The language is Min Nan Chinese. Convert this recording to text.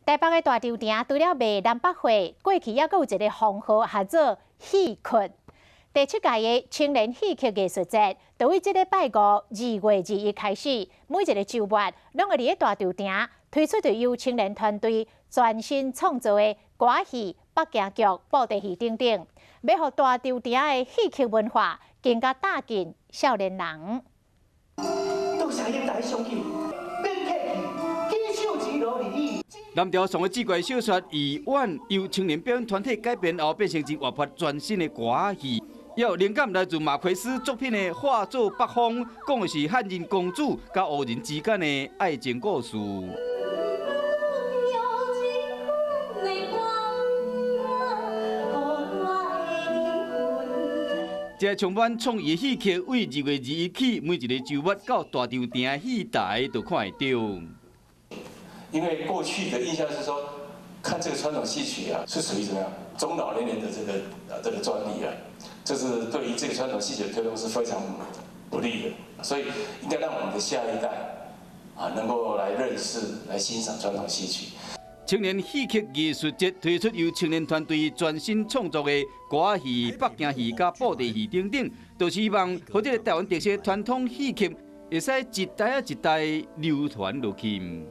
台北的大稻埕除了賣南北貨，過去猶閣有一个封號，號做戲曲。第七屆的青年戲曲藝術節，就佇這禮拜五2月21開始，每一个週末攏會佇咧大稻埕推出由青年團隊全新創作的歌仔戲、北京劇、布袋戲等等，欲予大稻埕的戲曲文化更加貼近少年人。多謝恁大家相救，免客氣，舉手之勞而已。南朝宋的志怪小說《異苑》由青年表演團體改編後，變成真活潑全新的歌仔戲。有靈感來自馬奎斯作品的《畫作北風》，講的是漢人公主佮胡人之間的愛情故事。這个充滿創意的戲曲，對2月21起，每一个週末到大稻埕戲台就看會著。因為過去的印象是說，看這個傳統戲曲啊，是屬於怎麼樣中老年人的這個專利啊，這是對於這個傳統戲曲的推動是非常不利的，所以應該讓我們的下一代啊能夠來認識、來欣賞傳統戲曲。青年戲曲藝術節推出由青年團隊全新創作的歌仔戲、北京戲、佮布袋戲等等，就是希望予這个台灣特色傳統戲曲會使一代仔一代流傳落去。